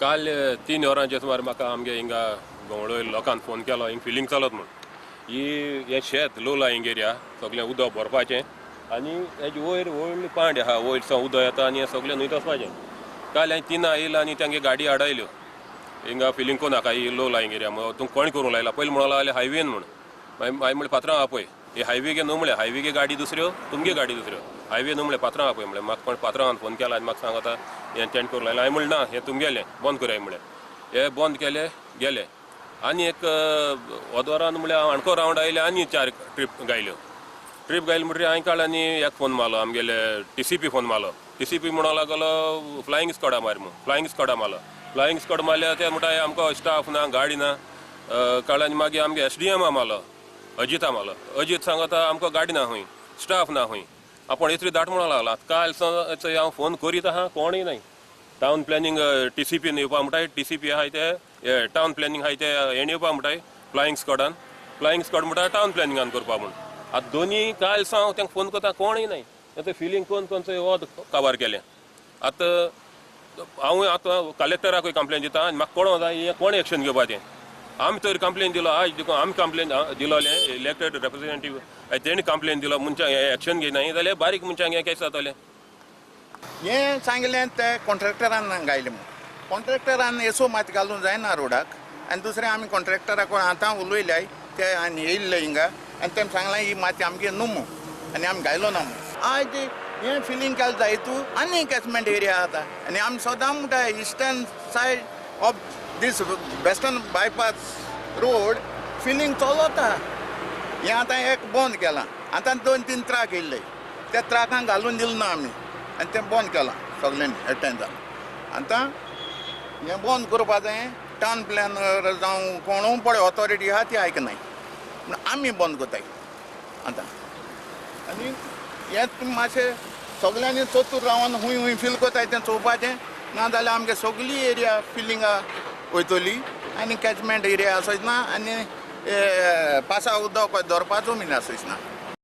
काल 3 वरांचे सुमार म्हाका आमगे हिंगा गवळो लोकांक फोन केलो हिंग फिलींग चलत म्हूण. ही हें शेत लो लायिंग एरिया सगळें उदक भरपाचें आनी हेजे वयर व्हडली पांड आहा, वयर सावन उदक येता आनी हें सगळें न्हंयत वचपाचें. काल हांवें 3 आयला आनी तांगे गाडी आडायल्यो, हिंगा फिलींग करूं नाका, ही लो लायिंग एरिया तूं कोण करूंक लायला. पयलीं म्हणूंक लागले हायवेन म्हूण, मागीर हांवें म्हणलें पात्रांव आपय, हे हायवे गे न्हू म्हणलें, हायवे गे गाडी दुसऱ्यो तुमगे गाडी दुसऱ्यो, हायवे न्हू म्हणलें पात्रांव आपय म्हणलें. म्हाका कोण पात्रांवान फोन केला आनी म्हाका सांगता हें तेणें करूंक लायलां. हांवें म्हणलें ना, हें तुमगेलें बंद करया म्हणलें. हे बंद केले गेले आनी एक अर्द वरान म्हणल्यार हांव आणको रावंड आयले आनी 4 ट्रीप गायल्यो. ट्रीप गायली म्हणटकीर हांवें काडलो आनी एक फोन मारलो, आमगेले टीसीपी फोन मारलो. टीसीपी म्हणूंक लागलो फ्लायिंग स्कॉडा मार म्हूण, फ्लायिंग स्कॉडा मारलो. फ्लायिंग स्कॉड मारल्यार ते म्हणटा आमकां स्टाफ ना, गाडी ना. काडलो आनी मागीर आमगे एसडीएमा मारलो, अजिता मारलो. अजीत सांगता आमकां गाडी ना खंय, स्टाफ ना खंय, आपूण इतली दाट म्हणूंक लागला. काल हांव फोन करीत आहा, कोणूय नाय. टावन प्लॅनिंग टीसीपीन येवपा म्हणटाय, टीसीपी आहाय ते टावन प्लॅनिंग आहाय ते हेण येवपा म्हणटाय फ्लायिंग स्कॉडान, फ्लायिंग स्कॉड म्हणटा टावन प्लॅनिंगान करपा म्हूण. आतां दोनी काल सावन तांकां फोन करता, कोणूय नाय. आतां फिलींग कोण कोण वत काबार केलें. आतां हांव आतां कलेक्टराकूय कंप्लेन दिता आनी म्हाका कळोंक जाय हें कोण एक्शन घेवपाचें. आमी तर कंप्लेन दिलो आयज देखून आमी कंप्लेन दिलोलें इलेक्टेड रिप्रेझेंटेटीव तेणी कंप्लेन दिलो, मनशांक हें एक्शन घेयनाय जाल्यार बारीक मनशांक हें केशें जातलें. हें सांगलें ते कॉन्ट्रॅक्टरान गायलें म्हूण, कॉन्ट्रॅक्टरान येसो मात घालूंक जायना रोडाक. आनी दुसरें आमी कॉन्ट्रॅक्टराक आतां उलयल्याय ते आनी येयल्ले हिंगा आनी तेमी सांगलां ही माती आमगे न्हू म्हूण आनी आमी घायलो ना म्हूण. आयज हें फिलींग केलें जाय तूं आनी कॅचमेंट एरिया आतां आनी आमी सदां म्हणटा eastern side of this western bypass road filling चलता. हें आतां एक बंद केलां, आतां 2-3 ट्रक येयल्ले, त्या ट्रकांक घालून दिलें ना आमी आनी तें बंद केलां सगल्यांनी एकठांय जावन. आतां हें बंद करपा जाय, टावन प्लॅनर जावं कोणूय पळय ऑथॉरिटी आहा ती आयकनाय, पूण आमी बंद करताय आतां. आनी हें तुमी मातशें सगल्यांनी चतूर रावन खूंय खूंय फील करताय तें चोवपाचें, ना जाल्यार आमगे सगळी एरिया फिलिंगा वयतली आनी कॅचमेंट एरिया आसच ना आनी पासा उदक धरपाचो बीन आसच ना.